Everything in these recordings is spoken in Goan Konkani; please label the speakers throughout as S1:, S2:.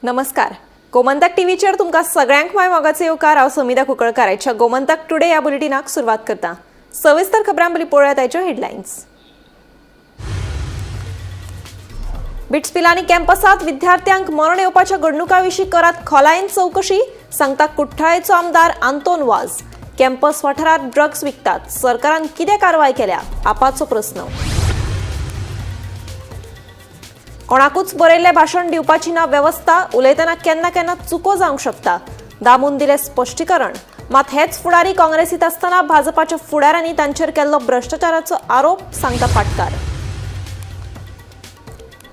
S1: नमस्कार, गोमंतक टीव्हीचेर तुमकां सगळ्यांक माय मोगाचो येवकार. हांव समिता कुंकळकार. आयच्या गोमंतक टुडे ह्या बुलेटिनाक सुरवात करता. सविस्तर खबरां पयलीं पळोवया आयच्यो हेडलायन्स. बिट्स पिलानी कॅम्पसात विद्यार्थ्यांक मरण येवपाच्या घडणुकां विशीं करात खोलायेन चवकशी, सांगता कुठ्ठाळेचो आमदार आंतोन वाज. कॅम्पस वाठारांत ड्रग्स विकतात, सरकारान कितें कारवाय केल्या, आपाचो प्रस्न. कोणाकूच बरयल्लें भाशण दिवपाची ना वेवस्था, उलयतना केन्ना केन्ना चुको जावंक शकता, दामून दिलें स्पश्टीकरण. मात हेच फुडारी काँग्रेसीत आसतना भाजपाच्या फुडाऱ्यांनी तांचेर केल्लो भ्रश्टाचाराचो आरोप, सांगता पाटकार.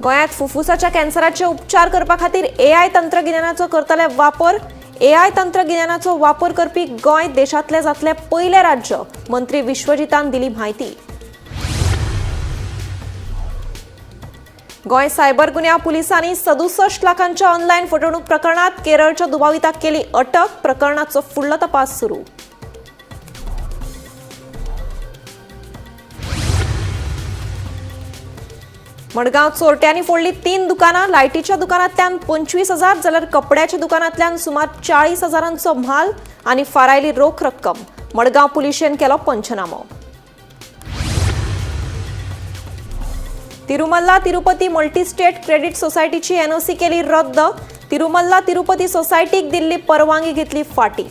S1: गोंयांत फुफ्फुसाच्या कॅन्सराचे उपचार करपा खातीर एआय तंत्रगिन्यानाचो करतले वापर. एआय तंत्रगिन्यानाचो वापर करपी गोंय देशांतलें जातलें पयलें राज्य, मंत्री विश्वजितान दिली म्हायती. गोंय सायबर गुन्यांव पुलिसांनी 67 लाखांच्या ऑनलायन फटवणूक प्रकरणात केरळच्या दुबाविताक केली अटक, प्रकरणाचो फुडलो तपास सुरू. मडगांव चोरट्यांनी फोडली 3 दुकानां. लायटीच्या दुकानांतल्यान 25,000 जाल्यार कपड्याच्या दुकानांतल्यान सुमार 40,000 म्हाल आनी फारायली रोख रक्कम. मडगांव पुलिशेन केलो पंचनामो. Tirumalla Tirupati multi state credit सोसायटीची एनओसी केली रद्द. तिरुमल्ला तिरुपती सोसायटीक दिल्ली परवानगी घेतली फाटी.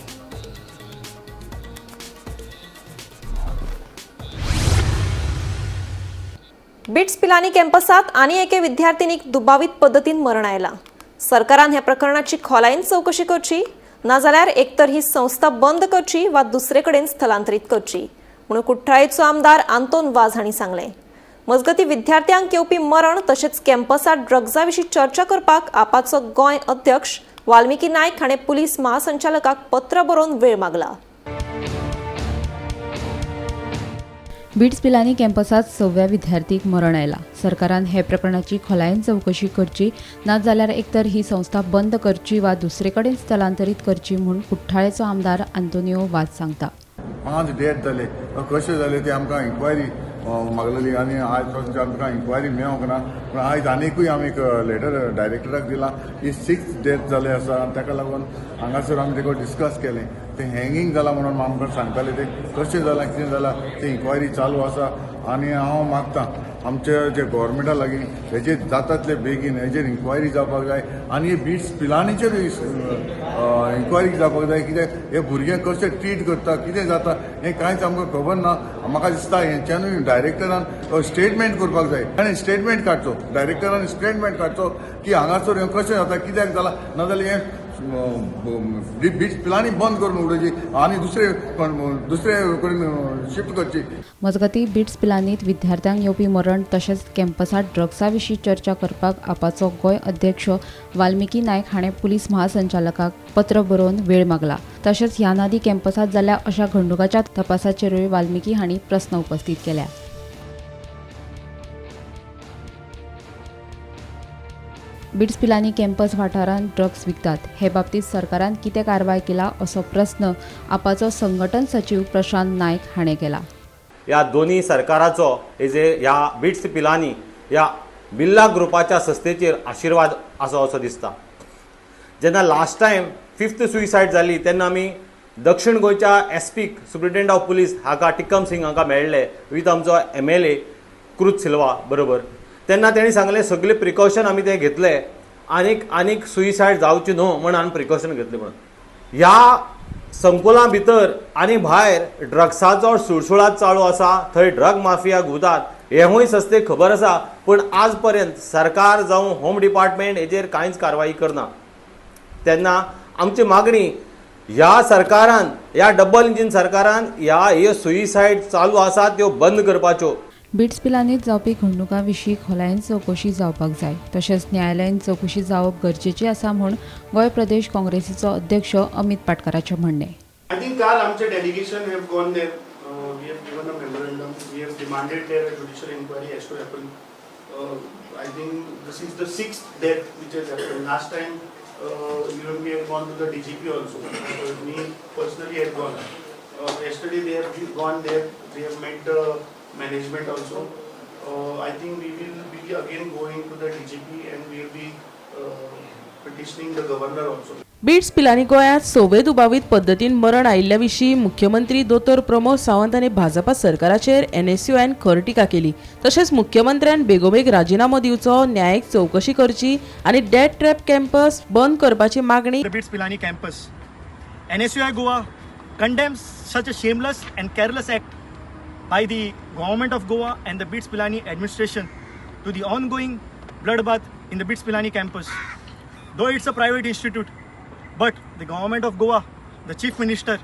S1: बिट्स पिलानी कॅम्पसात आनी एके विद्यार्थिनीक दुबावीत पद्दतीन मरण आयलां. सरकारान ह्या प्रकरणाची खोलायेन चवकशी करची, नाजाल्यार एकतर ही संस्था बंद करची वा दुसरे कडेन स्थलांतरीत करची, म्हणून कुठ्ठाळेचो आमदार आंतोन वाज हांणी सांगलें. मजगतीं विद्यार्थ्यांक येवपी मरण तशेंच कॅम्पसात ड्रग्जा विशीं चर्चा करपाक आपाचो गोंय अध्यक्ष वाल्मिकी नायक हाणें पुलीस महासंचालकाक पत्र बरोवन वेळ मागला.
S2: बिट्स पिलानी कॅम्पसात 6व्या विद्यार्थीक मरण आयला. सरकारान हे प्रकरणाची खोलायेन चवकशी करची, नाजाल्यार एकतर ही संस्था बंद करची वा दुसरे कडेन स्थलांतरीत करची म्हूण कुठ्ठाळेचो आमदार आंतोनियो वाज सांगता.
S3: 5 डेथ जाले, कशें जाले ते आमकां इन्क्वायरी मागलेली आनी आयज पासून आमकां इन्क्वायरी मेळोंक ना. पूण आयज आनिकूय आमी एक लेटर डायरेक्टराक दिलां की 6 डेथ जाले आसा आनी ताका लागून हांगासर आमी ताका डिस्कस केलें. तें हँगींग जालां म्हणून आमकां सांगताले, तें कशें जालां कितें जालां तें इन्क्वायरी चालू आसा. आनी हांव मागता आमच्या जे गोवोरमेंटा लागीं हेजेर जाता तितले बेगीन हेजेर इन्क्वायरी जावपाक जाय आनी बिट्स पिलानीचेर इन्क्वायरी जावपाक जाय. कित्याक हे भुरगे कशे ट्रीट करता कितें जाता हें कांयच आमकां खबर ना. म्हाका दिसता हेंच्यानूय डायरेक्टरान स्टेटमेंट करपाक जाय आनी स्टेटमेंट काडचो, डायरेक्टरान स्टेटमेंट काडचो की हांगासर हें कशें जाता कित्याक जालां, नाजाल्यार हें बिट्स पिलानी बंद करून उडोवची आनी दुसरे दुसरे कडेन शिफ्ट करची.
S2: मजगतीं बिट्स पिलानीत विद्यार्थ्यांक येवपी मरण तशेंच कॅम्पसात ड्रग्सा विशीं चर्चा करपाक आपाचो गोंय अध्यक्ष वाल्मिकी नायक हाणें पुलीस महासंचालकाक पत्र बरोवन वेळ मागला. तशेंच ह्या आदीं कॅम्पसात जाल्ल्या अशा घडणुकांच्या तपासाचेरूय वाल्मिकी हांणी प्रस्न उपस्थित केल्या. बिट्स पिलानी कॅम्पस वाठारांत ड्रग्स विकतात हे बाबतींत सरकारान कितें कारवाय केला असो प्रस्न आपाचो संघटन सचीव प्रशांत नायक हाणें केला.
S4: ह्या दोन्ही सरकाराचो हेजे ह्या बिट्स पिलानी ह्या बिर्ला ग्रुपाच्या संस्थेचेर आशिर्वाद आसा असो दिसता. जेन्ना लास्ट टायम 5th suicide जाली तेन्ना आमी दक्षिण गोंयच्या S pick superintendent of police हाका टिकम सिंग हांकां मेळ्ळे विथ आमचो MLA क्रूज सिल्वा बरोबर. तेन्ना तेणी सांगलें सगळे प्रिकॉशन आमी ते घेतले आनीक आनीक सुसायड जावची न्हू म्हण आमी प्रिकॉशन घेतले. म्हणून ह्या संकुलां भितर आनी भायर ड्रग्साचो सुळसुळाट चालू आसा, थंय ड्रग माफिया घुंवतात हेंवूय संस्थेक खबर आसा, पूण आज पर्यंत सरकार जावं होम डिपार्टमेंट हेजेर कांयच कारवाई करना. तेन्ना आमची मागणी ह्या सरकारान, ह्या डबल इंजीन सरकारान ह्या ह्यो सुसायड चालू आसा त्यो बंद करपाच्यो.
S2: बिट्स पिलानीत जावपी घडणुकां विशीं खोलायेन चवकशी जावपाक जाय, तशेंच न्यायालयीन चवकशी जावप गरजेची आसा म्हूण गोंय प्रदेश काँग्रेसीचो अध्यक्ष अमित पाटकाराचें म्हणणें.
S5: I think काल आमचे delegation have gone there, we have given a memorandum, we have demanded there a judicial inquiry has to happen. I think this is the 6th death which has happen. Last time even we have gone to the DGP also, me personally had gone. Yesterday they have gone there, they have met the management also. I think we will be again going to the DGP and we will be petitioning the governor also.
S6: BITS Pilani गोंयांत सवे दुबावीत पद्दतीन मरण आयिल्ल्या विशीं मुख्यमंत्री दोतोर प्रमोद सावंत आनी भाजपा सरकाराचेर एनएसयूआयन खर टिका केली. तशेंच मुख्यमंत्र्यान बेगोबेग राजिनामो दिवचो, न्यायीक चवकशी करची आनी डेथ ट्रॅप कॅम्पस बंद करपाची मागणी
S5: The BITS Pilani campus. NSUI Goa condemns such a shameless and careless act by the government of Goa and the BITS Pilani administration to the ongoing bloodbath in the BITS Pilani campus. Though it's a private institute, but the government of Goa, the chief minister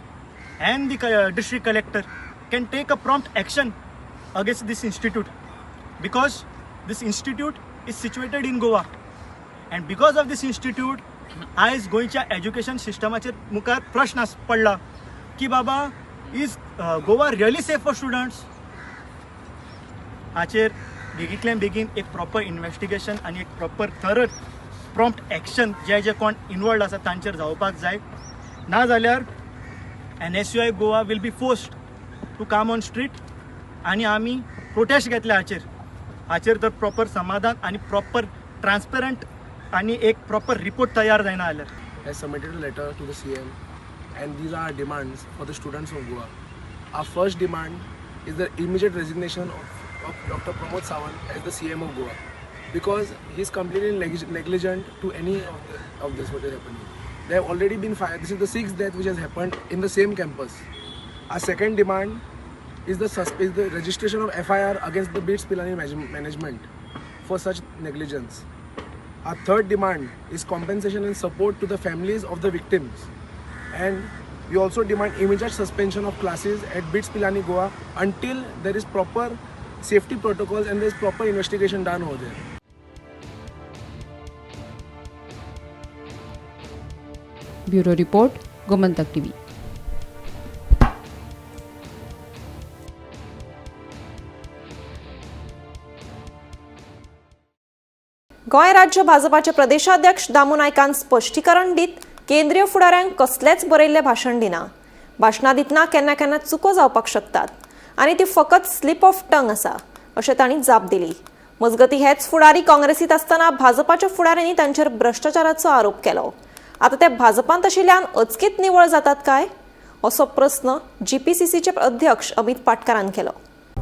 S5: and the district collector can take a prompt action against this institute, because this institute is situated in Goa, and because of this institute आयज गोंयच्या एज्युकेशन सिस्टमाचेर मुखार प्रश्न पडला की बाबा is Goa really safe for students. हाचेर बेगींतल्यान बेगीन एक प्रॉपर इन्वेस्टिगेशन आनी एक प्रॉपर थरत प्रॉम्प्ट एक्शन जे जे कोण इनवॉल्ड आसा तांचेर जावपाक जाय, ना जाल्यार NSUI Goa will be forced to come on street आनी आमी प्रोटेस्ट घेतले हाचेर. हाचेर तर प्रॉपर समाधान आनी प्रॉपर ट्रान्सपेरंट आनी एक प्रॉपर रिपोर्ट तयार जायना जाल्यार.
S7: Has submitted a letter to the CM, and these are our demands for the students of Goa. Our first demand is the immediate resignation of Dr. Pramod Sawant as the CM of Goa, because he is completely negligent to any of this what is happening. They have already been fired. This is the sixth death which has happened in the same campus. Our second demand is the registration of FIR against the BITS Pilani management for such negligence. Our third demand is compensation and support to the families of the victims. And we also demand immediate suspension of classes at BITS Pilani Goa until there is proper safety protocols and there is proper investigation done over there.
S2: Bureau report, Gomantak TV.
S1: Goa राज्य भाजपाचे प्रदेशाध्यक्ष दामू नायकान स्पश्टीकरण दीत केंद्रीय फुडाऱ्यांक कसलेंच बरयल्लें भाशण दिना. भाशणां दितना केन्ना केन्ना चुको जावपाक शकतात आनी ती फकत स्लिप ऑफ टंग आसा अशें तांणी जाप दिली. मजगतीं हेच फुडारी काँग्रेसींत आसतना भाजपाच्या फुडाऱ्यांनी तांचेर भ्रश्टाचाराचो आरोप केलो. आतां ते भाजपांत आशिल्ल्यान अचकीत निवळ जातात काय असो प्रस्न जीपीसीसीचे अध्यक्ष अमित पाटकारान केलो.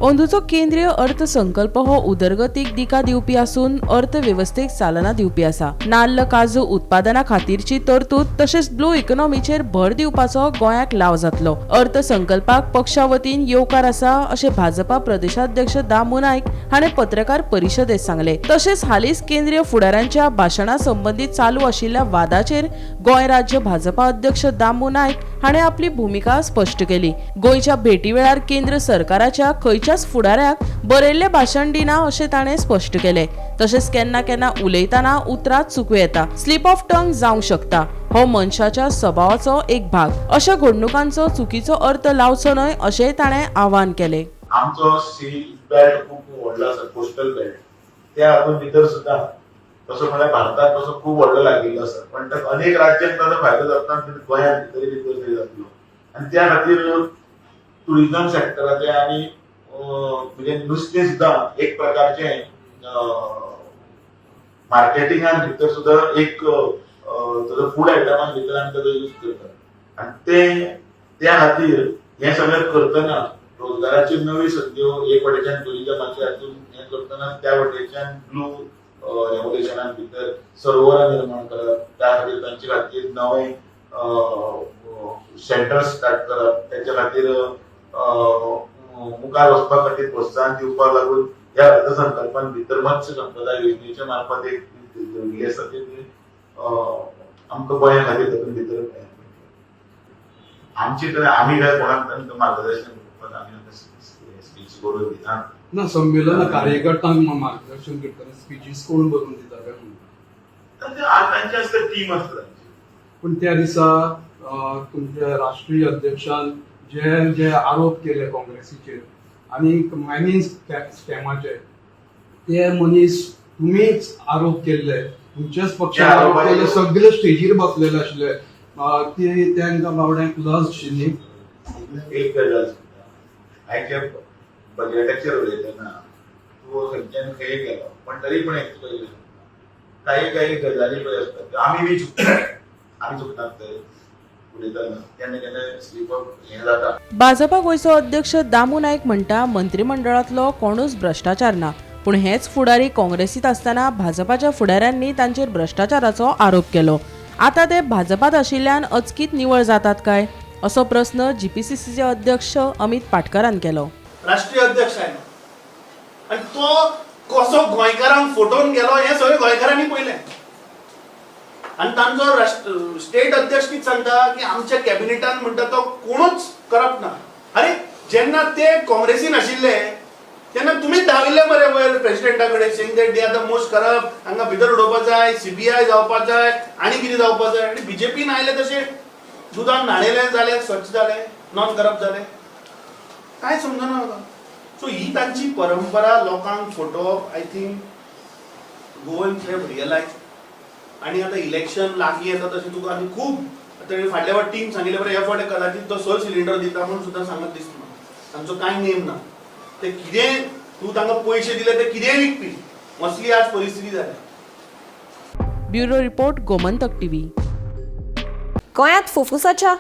S6: अंदूचो केंद्रीय अर्थसंकल्प हो उदरगतीक दिका दिवपी आसून अर्थवेवस्थेक चालना दिवपी आसा. नाल्ल काजू उत्पादना खातीरची तरतूद तशेंच ब्लू इकॉनॉमीचेर भर दिवपाचो गोंयाक लाव जातलो. अर्थसंकल्पाक पक्षा वतीन येवकार आसा अशें भाजपा प्रदेशाध्यक्ष दामू नायक हाणें पत्रकार परिशदेत सांगलें. तशेंच हालींच केंद्रीय फुडाऱ्यांच्या भाशणा संबंदीत चालू आशिल्ल्या वादाचेर गोंय राज्य भाजपा अध्यक्ष दामू नायक हाणें आपली भुमिका स्पश्ट केली. गोंयच्या भेटी वेळार केंद्र सरकाराच्या खंयच्या फुडाऱ्याक बरयल्लें भाशण दिना अशें ताणें स्पश्ट केलें. तशेंच केन्ना केन्ना उलयतना उतरां चुकूं येता, स्लिप ऑफ टंग जावंक शकता, हो मनशाच्या स्वभावाचो एक भाग. अशा घडणुकांचो चुकीचो अर्थ लावचो न्हय अशेंय ताणें आवाहन केलें.
S8: आमचो सी बेल्ट खूब व्हडलो आसा, कोस्टल बेल्ट, त्या हातूंत भितर सुद्दां तसो म्हळ्यार भारताक तसो खूब व्हडलो लागिल्लो आसा, पण अनेक राज्यांक ताचो फायदो जातना गोंयांत भितर भितर जातलो आनी त्या खातीर टुरिजम सेक्टराचे आनी म्हणजे नुस्तें सुद्दां एक प्रकारचें मार्केटिंगान भितर सुद्दां एक ताजो फूड आयटमान भितर आमी ताजो यूज करतात आनी ते त्या खातीर हें सगळें करतना रोजगाराच्यो नव्यो संद्यो एक वटेच्यान टुरिजमाच्या हातून हें करतना त्या वटेच्यान ब्लू रेव्होल्युशनान भितर सरोवरां निर्माण करप, त्या खातीर तांचे खातीर नवे सेंटर्स स्टार्ट करप, तेच्या खातीर मुखार वचपा खातीर प्रोत्साहन दिवपाक लागून ह्या अर्थसंकल्पान भितर मत्स्य संपदा योजनेच्या मार्फत एक दवरिल्ली आसा ती आमकां गोंया खातीर तातूंत भितर आमची तर आमी काय कोणाक तांकां मार्गदर्शन करपाक आमी स्पीच बरोवन दिना
S9: ना. संमेलन कार्यकर्त्यांक मार्गदर्शन करतना स्पीचीस कोण बरोवन दिता काय म्हणून
S8: तांचे आसता टीम आसता.
S9: पूण त्या दिसा तुमच्या राष्ट्रीय अध्यक्षान जे जे आरोप केले काँग्रेसीचेर आनी मायनींग स्कॅमाचे, ते मनीस तुमीच आरोप केल्ले, तुमच्याच पक्षान आरोप केल्ले, सगळे स्टेजीर बसलेले आशिल्ले, ते तांकां बावड्यांक लज आशिल्ली.
S8: एक गजाल सांगता, आयच्या बजेटाचेर उलयतना तूं खंयच्यान खंय गेलो पण तरी पण एक तुका सांगता, काही काही गजाली पळय आसतात, आमी बी चुकता, आमी चुकतात ते उलयतना केन्ना केन्ना स्लीप हें जाता.
S6: भाजपा गोंयचो अध्यक्ष दामू नायक म्हणटा, मंत्रिमंडळांतलो कोणूच भ्रश्टाचार ना, पूण हेच फुडारी काँग्रेसीत आसतना भाजपाच्या फुडाऱ्यांनी तांचेर भ्रश्टाचाराचो आरोप केलो. आतां ते भाजपात आशिल्ल्यान अचकीत निवळ जातात काय, असो प्रस्न जीपीसीसीचे अध्यक्ष अमित पाटकरान केलो.
S5: राष्ट्रीय अध्यक्ष आयलो आनी तो कसो गोंयकारांक फटोवन गेलो हें सगळें गोंयकारांनी पळयलें. आनी तांचो स्टेट अध्यक्ष कितें सांगता की आमच्या कॅबिनेटान म्हणटा तो कोणूच करप ना. अरे जेन्ना ते काँग्रेसीन आशिल्ले तेन्ना तुमीच धांविल्ले मरे वयर प्रेसिडेंटा कडेन, saying that they are the most corrupt, हांगा भितर उडोवपा जाय, सीबीआय जावपा जाय, आनी कितें जावपा जाय. आनी बीजेपीन आयले तशें दुदान न्हाणयले जाले, स्वच्छ जाले, नॉन करप्ट जाले, कांय समजना म्हाका. सो ही तांची परंपरा लोकांक फटोवप. I think Goans have realise. आनी आतां इलेक्शन लागीं येता तशें तुका आनी खूब आतां फाटल्या फावट टीम सांगिल्ले बरें, ह्या फावटी कदाचित तो 6 सिलिंडर दिता म्हणून सुद्दां सांगत दिसना, तांचो कांय नेम ना. ते कितें तूं तांकां पयशे दिले ते कितेंय विकपी, असली आज परिस्थिती जाल्या.
S6: Bureau report, Gomantak TV.
S1: गोंयांत फुफ्फुसाच्या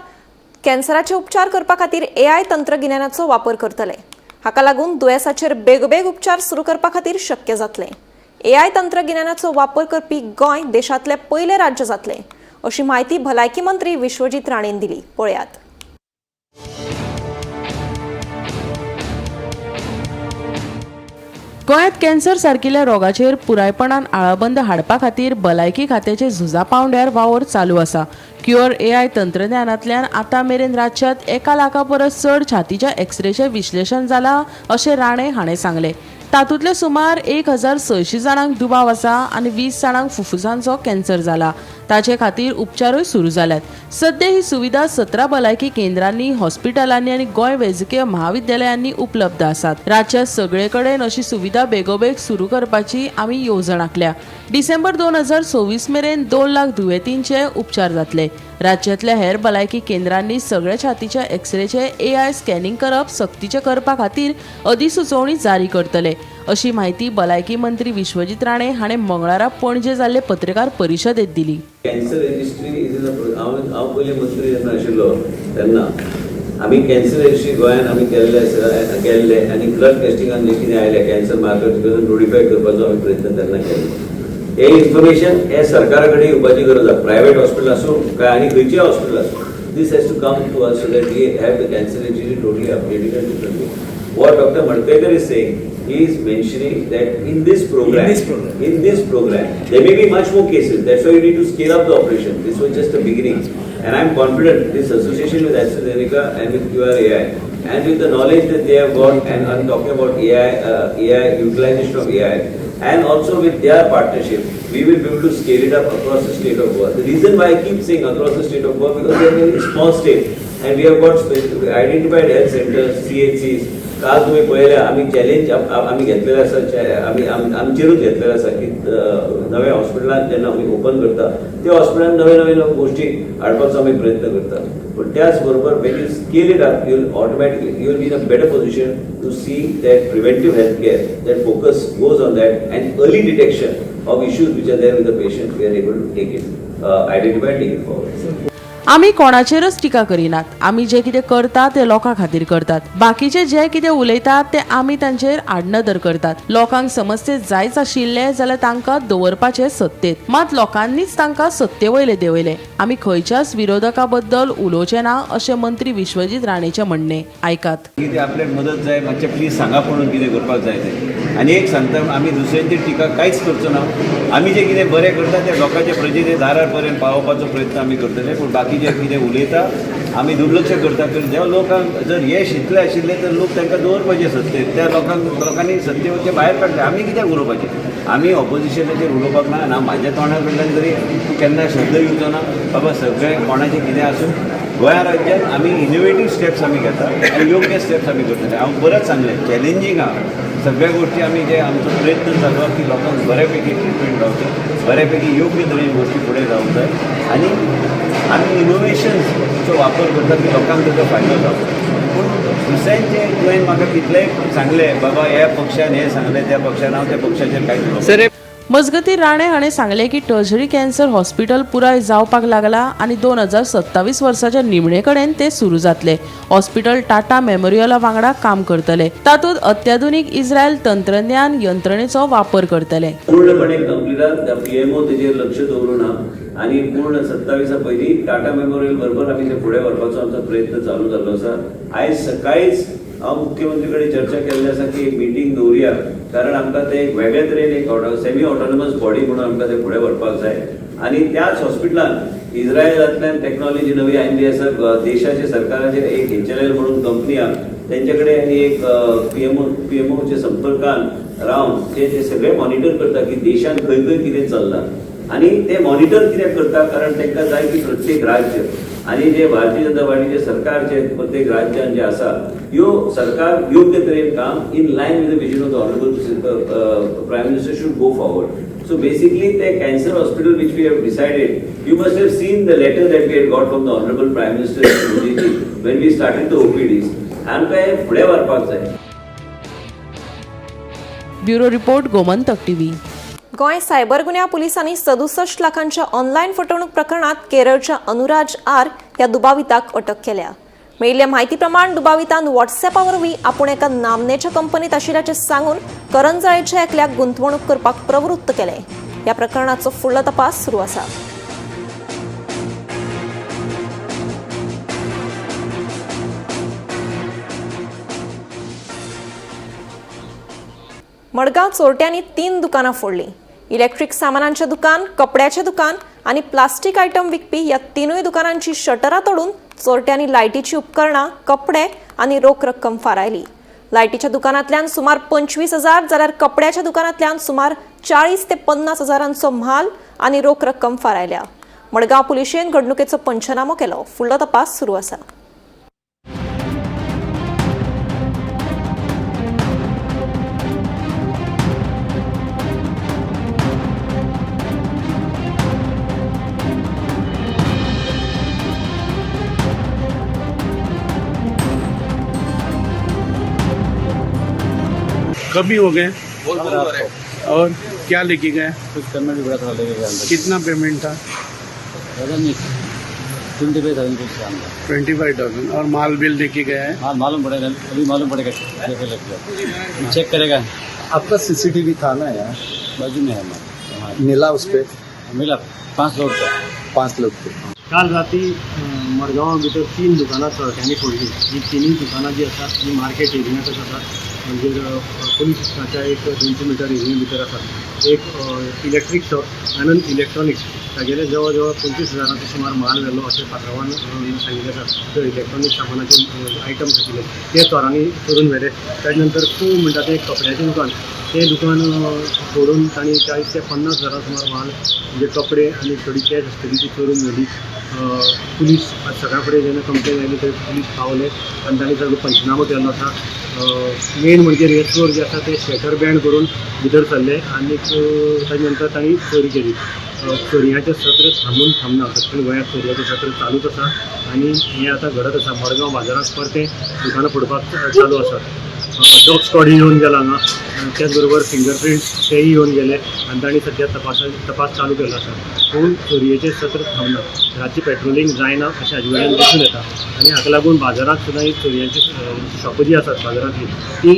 S1: कॅन्सराचे उपचार करपा खातीर एआय तंत्रगिन्यानाचो वापर करतले. हाका लागून दुयेंसाचेर बेगोबेग उपचार सुरू करपा खातीर शक्य जातलें. एआय तंत्रगिन्यानाचो वापर करपी गोंय देशांतलें पयलें राज्य जातलें, अशी म्हायती भलायकी मंत्री विश्वजीत राणेन दिली. पळयात.
S6: गोंयांत कॅन्सर सारकिल्ल्या रोगाचेर पुरायपणान आळाबंद हाडपा खातीर भलायकी खात्याचे झुजा पांवड्यार वावर चालू आसा. क्युअर एआय तंत्रज्ञानांतल्यान आतां मेरेन राज्यांत 1 लाखा परस चड छातीच्या एक्सरेचें विश्लेशण जालां अशें राणे हाणें सांगलें. तातूंतले सुमार 1600 जाणांक दुबाव आसा आनी 20 जाणांक फुफ्फुसांचो कॅन्सर जाला. ताचे खातीर उपचारूय सुरू जाल्यात. सद्या ही सुविधा 17 भलायकी केंद्रांनी, हॉस्पिटलांनी आनी गोंय वैजकीय महाविद्यालयांनी उपलब्ध आसात. राज्यांत सगळे कडेन अशी सुविधा बेगोबेग सुरू करपाची आमी येवजण आंखल्या. डिसेंबर 2026 मेरेन 2 लाख दुयेंतींचे उपचार जातले. राज्यांतल्या हेर भलायकी केंद्रांनी सगळ्या छातीच्या एक्सरेचे एआय स्कॅनिंग करप सक्तीचें करपा खातीर अधिसुचोवणी जारी करतले, अशी म्हायती भलायकी मंत्री विश्वजीत राणे हाणें मंगळारा पणजे जाल्ले पत्रकार परिशदेंत दिली.
S10: कॅन्सर रजिस्ट्री is हांव पयलीं मंत्री जेन्ना आशिल्लो तेन्ना आमी कॅन्सर रजिस्ट्री गोंयांत आमी केल्ले आसा, केल्ले आनी ब्लड टेस्टिंगान जे कितें आयलें कॅन्सर मार्कर नोटिफाय करपाचो आमी प्रयत्न तेन्ना केल्लो. हे इन्फॉर्मेशन हे सरकारा कडेन येवपाची गरज आसा. प्रायवेट हॉस्पिटल आसूं काय आनी खंयचेय हॉस्पिटल आसूं, this has to come to us so that we have the cancer registry totally updated and different way. What Doctor Madkaikar is saying, he is mentioning that in this program, in this program, there may be much more cases. That's why you need to scale up the operation. This was just a beginning, and I am confident this association with AstraZeneca and with QRAI, and with the knowledge that they have got, and I'm talking about AI, AI utilization of AI, and also with their partnership, we will be able to scale it up across the state of Goa. The reason why I keep saying across the state of Goa, because they are a very small state, and we have got identified health centers, CHCs. काल तुम्ही पळयल्या आमी चॅलेंज आमी घेतलेले आसा, आमी आमचेरूच घेतलेले आसा की नव्या हॉस्पिटलान जेन्ना आमी ओपन करता त्या हॉस्पिटलान नवे नवे नवे गोष्टी हाडपाचो आमी प्रयत्न करता. पूण त्याच बरोबर when you scale it up, you will automatically you will be in a better position to see that preventive health care, that focus goes on that, and early detection of issues which are there with the patient, we are able to take it, identify and take it forward.
S6: आमी कोणाचेरच टिका करिनात. आमी जे कितें करता ते लोकां खातीर करतात. बाकीचे जे कितें उलयतात ते आमी तांचेर आडनदर करतात. लोकांक समस्ये जायच आशिल्ले जाल्यार तांकां दवरपाचे सत्तेत, मात लोकांनीच तांकां सत्ते वयले देंवयले. आमी खंयच्याच विरोधका बद्दल उलोवचें ना अशें मंत्री विश्वजीत राणेचें म्हणणें. आयकात.
S10: कितें आपल्याक मदत जाय मातशें प्लीज सांगा पळोवन कितें करपाक जाय तें. आनी एक सांगता, आमी दुसऱ्यांची टिका कांयच करचो ना. आमी जें कितें बरें करता तें लोकांचे प्रजेचे दारार पर्यंत पावोवपाचो प्रयत्न आमी करतले. पूण बाकी जे कितें उलयता आमी दुर्लक्ष करता. कारण ज्या लोकांक जर यश इतलें आशिल्लें तर लोक तांकां दवरपाचे सत्तेर, त्या लोकांनी सत्तेवरचे भायर काडले. आमी कित्याक उलोवपाचें? आमी ऑपोजिशनाचेर उलोवपाक ना. ना म्हाज्या तोंडा कडल्यान तरी केन्ना शब्द येवचो ना बाबा सगळें कोणाचें कितें आसूं. गोंया राज्यांत आमी इनोवेटीव स्टेप्स आमी घेता आनी योग्य स्टेप्स आमी करतले. हांव परत सांगलें, चॅलेंजींग आहा सगळ्या गोष्टी. आमी जे आमचो प्रयत्न चालू आहा की लोकांक बऱ्या पैकी ट्रिटमेंट गावचें, बऱ्या पैकी योग्य तरेन गोष्टी फुडें जावंक जाय आनी आमी इनोवेशन्सचो वापर करता की लोकांक ताचो फायदो जावचो. पूण दुसऱ्यांचे तुवें म्हाका कितलेंय सांगलें बाबा ह्या पक्षान हें सांगलें त्या पक्षान, हांव त्या पक्षाचेर कांयच उलोवपाक.
S6: मजगतीं राणे हाणें सांगलें की टर्शरी कॅन्सर हॉस्पिटल पुराय जावपाक लागला आनी 2027 वर्साच्या निमणे कडेन ते सुरू जातले. हॉस्पिटल टाटा मेमोरियला वांगडा काम करतले. तातूंत अत्याधुनीक इस्रायल तंत्रज्ञान यंत्रणेचो वापर करतले.
S10: पूर्णपणे कंप्लीट पीएमओ तेजेर लक्ष दवरून आनी पूर्ण 27 पयलीं टाटा मेमोरियल बरोबर आमी ते फुडें व्हरपाचो आमचो प्रयत्न चालू जाल्लो आसा. आयज सकाळीच हांव मुख्यमंत्री कडेन चर्चा केल्ली आसा की एक मिटींग दवरुया, कारण आमकां ते एक वेगळे तरेन एक सेमी ऑटोनॉमस बॉडी म्हणून आमकां ते फुडें व्हरपाक जाय. आनी त्याच हॉस्पिटलान इस्रायलांतल्यान टॅक्नॉलॉजी नवी आयिल्ली आसा. देशाचे सरकाराचेर एक HLL म्हणून कंपनी आहा, तेंचे कडेन आनी एक पीएमओच्या संपर्कान रावन ते सगळे मॉनिटर करता की देशान खंय खंय कितें चल्लां आनी ते मॉनिटर कित्याक करता, कारण तांकां जाय की प्रत्येक राज्य आनी जे भारतीय जनता पार्टीचे सरकार जे प्रत्येक राज्यान जे आसा ह्यो सरकार योग्य तरेन काम in line with the vision of the honourable prime minister should go forward. So basically the cancer hospital which we have decided, you must have seen the letter that we had got from the honourable prime minister Modiji when we started the OPDs. आमकां हें फुडें व्हरपाक जाय.
S6: Bureau report, Gomantak TV.
S1: Goa cyber गुन्यांव पुलिसांनी 67 लाखांच्या ऑनलायन फटवणूक प्रकरणात केरळच्या अनुराज आर ह्या दुबाविताक अटक केल्या. मेळिल्ल्या म्हायती प्रमाण दुबावितान व्हॉट्सॲपा वरवीं आपूण एका नामनेच्या कंपनीत आशिल्ल्याचें सांगून करंजाळेच्या एकल्याक गुंतवणूक करपाक प्रवृत्त केलें. ह्या प्रकरणाचो फुडलो तपास सुरू आसा. मडगांव चोरट्यांनी 3 दुकानां फोडलीं. इलेक्ट्रीक सामानांचें दुकान, कपड्याचें दुकान आनी प्लास्टीक आयटम विकपी ह्या 3 दुकानांची शटरां तोडून चोरट्यांनी लायटीची उपकरणां, कपडे आनी रोख रक्कम फारायली. लायटीच्या दुकानांतल्यान सुमार 25,000 जाल्यार कपड्याच्या दुकानांतल्यान सुमार 40 ते 50 हजारांचो म्हाल आनी रोख रक्कम फारायल्या. मडगांव पुलिशेन घडणुकेचो पंचनामो केलो. फुडलो तपास सुरू आसा.
S11: कभी हो गए और क्या लेके गए?
S12: कुछ पेमेंट भी बड़ा था लेके गए अंदर।
S11: कितना पेमेंट था?
S12: 25,000 कुछ था।
S11: 25,000। और माल बिल लेके गए हैं?
S12: हाँ, मालूम पड़ेगा, अभी मालूम पड़ेगा, चेक करेगा।
S13: आपका सीसीटीवी था ना यार?
S12: बाजू में है हमारे।
S13: मिला उस पर?
S12: मिला, 5 लोग थे।
S13: 5 लोग थे।
S5: काल राती मडगांवा भितर 3 दुकानां चोरट्यांनी फोडली. ही तिनूय दुकानां जी आसात ती मार्केट एरियांत आसात, म्हणजे पुलीस स्टेशनाच्या एक 200 मिटर एरिये भितर आसात. एक इलेक्ट्रीक शॉप आनंद इलेक्ट्रॉनिक्स, तागेले जवळ जवळ 25,000 सुमार माल व्हेलो अशें पात्रांवान सांगिल्लें आसा. थंय इलेक्ट्रॉनीक सामानाचे आयटम्स आशिल्ले ते चोरांनी चोरून व्हेले. ताजे नंतर तूं म्हणटा तें कपड्याचें दुकान, तें दुकान फोडून तांणी 40 ते 50 हजारा सुमार माल म्हणजे कपडे आनी थोडी कॅश आसतली ती चोरून व्हेली. पुलीस आज सकाळ फुडें जेन्ना कंप्लेन आयली थंय पुलीस पावले आनी तांणी सगळो पंचनामो केल्लो आसा. मेन म्हणजे हे चोर जे आसा ते शटर बँड करून भितर सरले आनी ताजे नंतर तांणी चोरी केली. चोरयांचें सत्र थांबून थांबना, दक्षिण गोंयांत चोरयांचें सत्र चालूच आसा आनी हें आतां घडत आसा. मडगांव बाजारांत परतें दुकानां फोडपाक चालू आसात. डॉग स्क्वॉड येवन गेला हांगा, त्याच बरोबर फिंगरप्रिंट्स तेय येवन गेले आनी तांणी सद्या तपास चालू केल्लो आसा. पूण चोरयेचें सत्र थांबना, रातची पेट्रोलिंग जायना अशें हाजे वयल्यान दिसून येता आनी हाका लागून बाजारांत सुद्दां ही चोरयांची शॉपां जी आसात बाजारांतली ती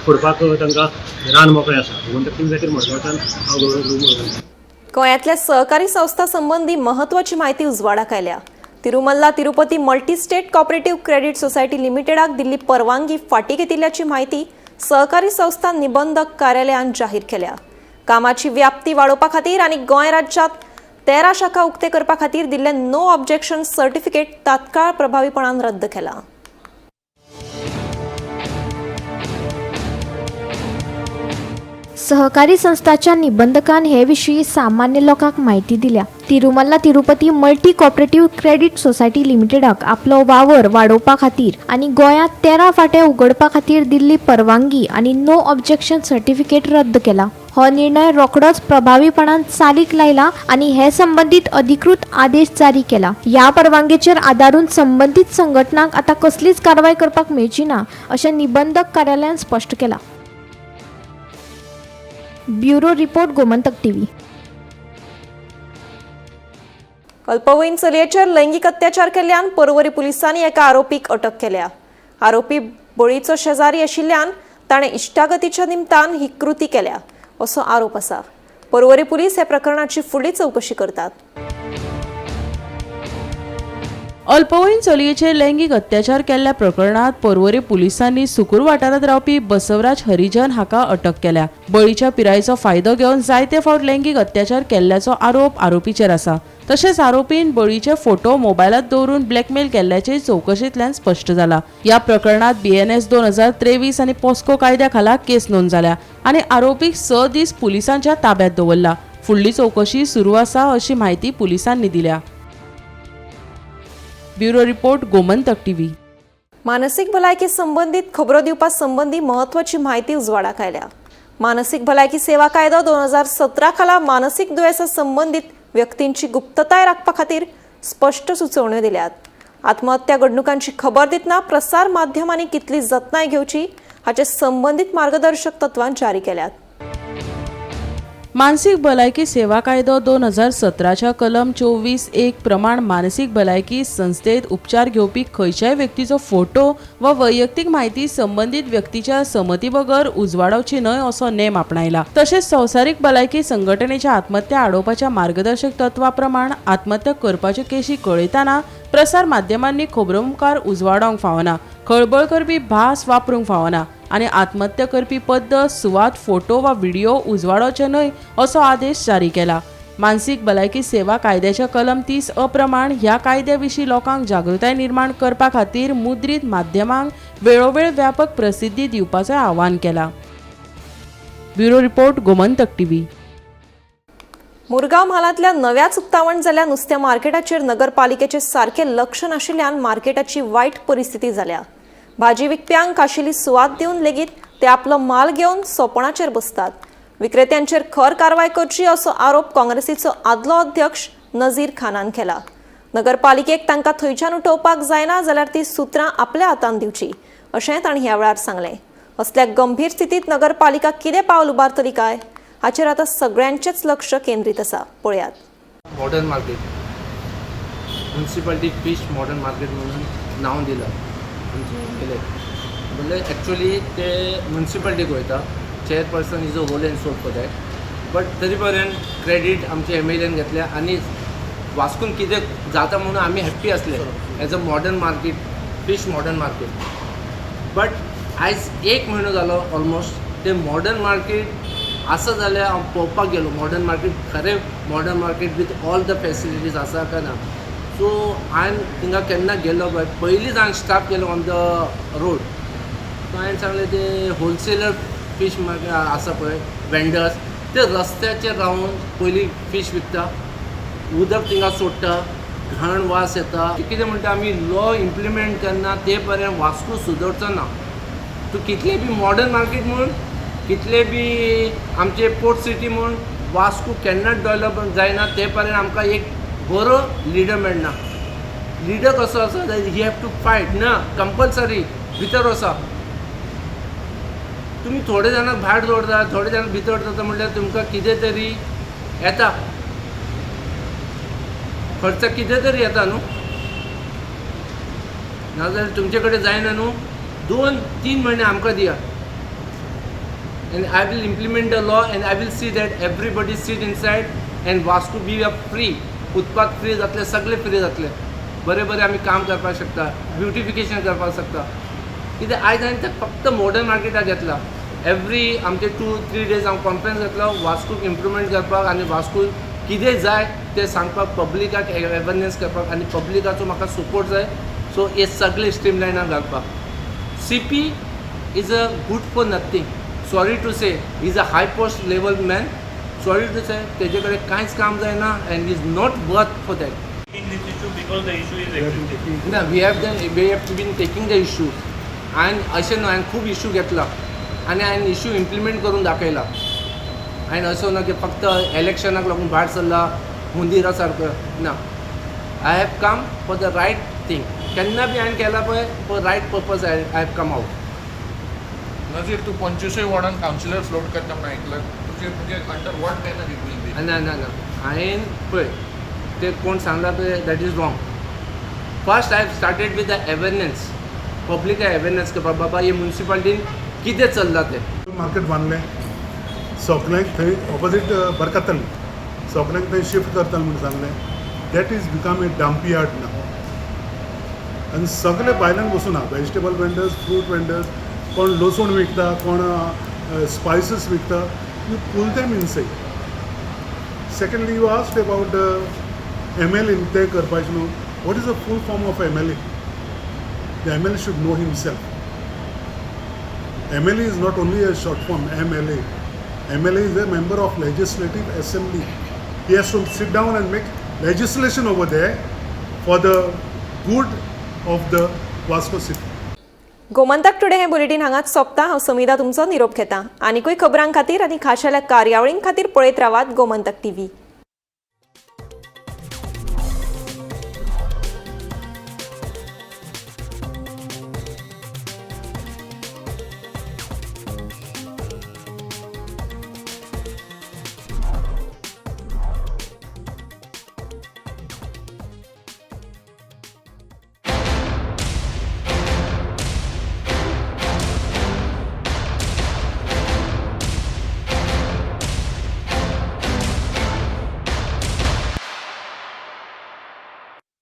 S5: फोडपाक तांकां रान मोकळें आसा. गोमंतक टीव्ही खातीर मडगांवच्यान हांव गौरव मुळगांवकर.
S1: गोंयांतल्या सहकारी संस्था संबंदी महत्वाची म्हायती उजवाडाक आयल्या. Tirumala Tirupati multi state cooperative credit society लिमिटेडाक दिल्ली परवानगी फाटी घेतिल्ल्याची म्हायती सहकारी संस्था निबंधक कार्यालयान जाहीर केल्या. कामाची व्याप्ती वाडोवपा खातीर आनी गोंय राज्यांत 13 शाखा उक्ते करपा खातीर दिल्ले नो ऑब्जेक्शन सर्टिफिकेट तात्काळ प्रभावीपणान रद्द केला.
S14: सहकारी संस्थाच्या निबंधकान हे विशीं सामान्य लोकांक म्हायती दिल्या. Tirumala Tirupati multi cooperative credit society लिमिटेडाक आपलो वावर वाडोवपा खातीर आनी गोंयांत 13 फांटे उगडपा खातीर दिल्ली परवानगी आनी नो ऑब्जेक्शन सर्टिफिकेट रद्द केला. हो निर्णय रोखडोच प्रभावीपणान चालीक लायला आनी हे संबंदीत अधिकृत आदेश जारी केला. ह्या परवानगेचेर आदारून संबंदीत संघटनांक आतां कसलीच कारवाय करपाक मेळची ना अशें निबंधक कार्यालयान स्पश्ट केलां. Bureau report, Gomantak TV.
S1: अल्पवयीन चलयेचेर लैंगीक अत्याचार केल्ल्यान पर्वरी पुलिसांनी एका आरोपीक अटक केल्या. आरोपी बळीचो शेजारी आशिल्ल्यान ताणें इश्टागतीच्या निमतान ही कृती केल्या असो आरोप आसा. पर्वरी पुलीस ह्या प्रकरणाची फुडली चवकशी करतात.
S6: अल्पवयीन चलयेचेर लैंगीक अत्याचार केल्ल्या प्रकरणात पर्वरी पुलिसांनी सुकूर वाठारांत रावपी बसवराज हरिजन हाका अटक केल्या. बळीच्या पिरायेचो फायदो घेवन जायते फावट लैंगीक अत्याचार केल्ल्याचो आरोप आरोपीचेर आसा. तशेंच आरोपीन बळीचे फोटो मोबायलात दवरून ब्लॅकमेल केल्ल्याचें चवकशेंतल्यान स्पश्ट जाला. ह्या प्रकरणात BNS 2023 आनी पॉस्को कायद्या खाला केस नोंद जाल्या आनी आरोपीक 6 दीस पुलिसांच्या ताब्यात दवरला. फुडली चवकशी सुरू आसा अशी म्हायती पुलिसांनी दिल्या. Bureau report, Gomantak TV.
S1: मानसीक भलायकी संबंदीत खबरो दिवपा संबंदी म्हत्वाची म्हायती उजवाडाक आयल्या. मानसीक भलायकी सेवा कायदो 2017 खाला मानसीक दुयेंसा संबंदीत व्यक्तींची गुप्तताय राखपा खातीर स्पश्ट सुचोवण्यो दिल्यात. आत्महत्या घडणुकांची खबर दितना प्रसार माध्यमांनी कितली जतनाय घेवची हाचे संबंदीत मार्गदर्शक तत्वां जारी केल्यात.
S6: मानसीक भलायकी सेवा कायदो 2017च्या कलम 24(1) प्रमाण मानसीक भलायकी संस्थेत उपचार घेवपी खंयच्याय व्यक्तीचो फोटो वा वैयक्तीक म्हायती संबंदीत व्यक्तीच्या संमती बगर उजवाडावची न्हय असो नेम आपणायला. तशेंच संवसारीक भलायकी संघटनेच्या आत्महत्या आडोवपाच्या मार्गदर्शक तत्वा प्रमाण आत्महत्या करपाच्यो केशी कळयतना प्रसार माध्यमांनी खबरो मुखार उजवाडावंक फावना, खळबळ करपी भास वापरूंक फावना आनी आत्महत्या करपी पद्दत, सुवात, फोटो वा व्हिडिओ उजवाडावचे न्हय असो आदेश जारी केला. मानसीक भलायकी सेवा कायद्याच्या कलम 30(अ) प्रमाण ह्या कायद्या विशीं लोकांक जागृताय निर्माण करपा खातीर मुद्रीत माध्यमांक वेळोवेळ व्यापक प्रसिद्धी दिवपाचें आवाहन केलां. Bureau report, Gomantak TV.
S1: Murgaon म्हालांतल्या नव्याच उक्तावण जाल्ल्या नुस्त्या मार्केटाचेर नगरपालिकेचे सारकें लक्ष नाशिल्ल्यान मार्केटाची वायट परिस्थिती जाल्या. भाजी विकप्यांक खाशेली सुवात दिवन लेगीत ते आपलो माल घेवन सोपणाचेर बसतात. विक्रेत्यांचेर खर कारवाय करची असो आरोप काँग्रेसीचो आदलो अध्यक्ष नजीर खानान केला. नगरपालिकेक तांकां थंयच्यान उठोवपाक जायना जाल्यार ती सुत्रां आपल्या हातान दिवची अशें तांणी ह्या वेळार सांगलें. असल्या गंभीर स्थितीत नगरपालिका कितें पावल उबारतली काय हाचेर आतां सगळ्यांचेच लक्ष केंद्रीत आसा. पळयात.
S15: Modern market, municipality fish modern market म्हणून नांव दिलां आमचें केलें. म्हणल्यार एक्चुअली ते म्युनिसिपालिटीक वयता. Chairperson is a whole and sole for that, but तरी पर्यंत क्रेडीट आमचे MLAन घेतल्या आनी वास्कोन कितें जाता म्हणून आमी हॅप्पी आसले as a modern market, fish modern market. But आयज एक म्हयनो जालो ऑलमोस्ट ते मॉडर्न मार्केट आसा जाल्यार हांव पळोवपाक गेलो मॉडर्न मार्केट खरें modern market with all the facilities आसा काय ना. सो हांवें थिंगा केन्ना गेलो पळय पयलींच हांवें स्टाप केलो ऑन the road. सो हांवें सांगलें ते होलसेलर फीश मार्केट आसा पळय वेंडर्स ते रस्त्याचेर रावन पयलीं फीश विकता, उदक थिंगा सोडटा, घाण वास येता. कितें म्हणटा आमी लॉ इम्प्लिमेंट करना ते पर्यंत वास्को सुदरचो ना. तूं कितले बी मॉडर्न मार्केट म्हूण, कितले बी आमचे पोर्ट सिटी म्हूण वास्को केन्नाच डेवलप जायना ते पर्यंत आमकां एक बरो लिडर मेळना. लिडर कसो आसा he have to fight ना कंपल्सरी भितर वसा. तुमी थोडे जाणांक भायर दवरता, थोडे जाणांक भितर दवरता म्हणल्यार तुमकां कितें तरी येता, खर्च कितें तरी येता न्हू, नाजाल्यार तुमचे कडेन जायना न्हू. 2-3 म्हयने आमकां दिया and I will implement the law and I will see that everybody sit inside and Vasco be a free, footpath free जातले, सगळे फ्री जातले. बरें बरें आमी काम करपाक शकता, ब्युटिफिकेशन करपाक शकता. कित्याक आयज हांवें तें फक्त मॉडर्न मार्केटाक घेतला. एवरी आमचे 2-3 डेज हांव कॉन्फरन्स घेतलो वास्कोक इम्प्रुवमेंट करपाक आनी वास्को कितें जाय तें सांगपाक, पब्लिकाक अवेरनेस करपाक आनी पब्लिकाचो म्हाका सपोर्ट जाय. सो हे सगळे स्ट्रीम लायनाक घालपाक. CP is a good for nothing, sorry to say, is a high post level man, sorry to say, तेजे कडेन कांयच काम जायना and is not worth for that. ना we have been taking the issue. हांवें अशें न्हू, हांवें खूब इशू घेतला आनी हांवें इशू इम्प्लिमेंट करून दाखयला. हांवें असो ना की फक्त इलेक्शनाक लागून भायर सरला हुंदीरा सारको ना. I have come for the right thing. केन्ना बी हांवें केला पळय for right purpose I have come out.
S8: Nazir, तूं 25 वॉर्डान कावन्सिलर फ्लोट करता म्हणून आयकलां,
S11: तुमचे म्हणजे under what manner it will be?
S15: ना ना ना, हांवें पळय, ते कोण सांगला पळय, that is wrong. First I started with the awareness, public awareness करपाक, बाबा हे मुन्सिपालिटीन कितें चल्लां तें.
S16: मार्केट बांदलें, सगल्यांक थंय ऑपोजीट बरकतल सगल्यांक थंय शिफ्ट करतले म्हूण सांगलें. That is become a dump yard now. आनी सगळे भायल्यान बसून आहा, वेजिटेबल वेंडर्स, फ्रूट वेंडर्स, कोण लसूण विकता, कोण स्पायसीस विकता. You pull them inside. Secondly, you asked about MLA. तें करपाचें न्हू. What is the full form of MLA? The MLA should know himself. MLA is not only a short form, MLA. MLA is a member of Legislative Assembly. He has to sit down and make legislation over there for the good of the Vasco city.
S1: Gomantak today हें बुलेटीन हांगाच सोंपता. हांव समिधा तुमचो निरोप घेता. आनिकूय खबरां खातीर आनी खाशेल्या कार्यावळीं खातीर पळयत रावात गोमंतक टीव्ही.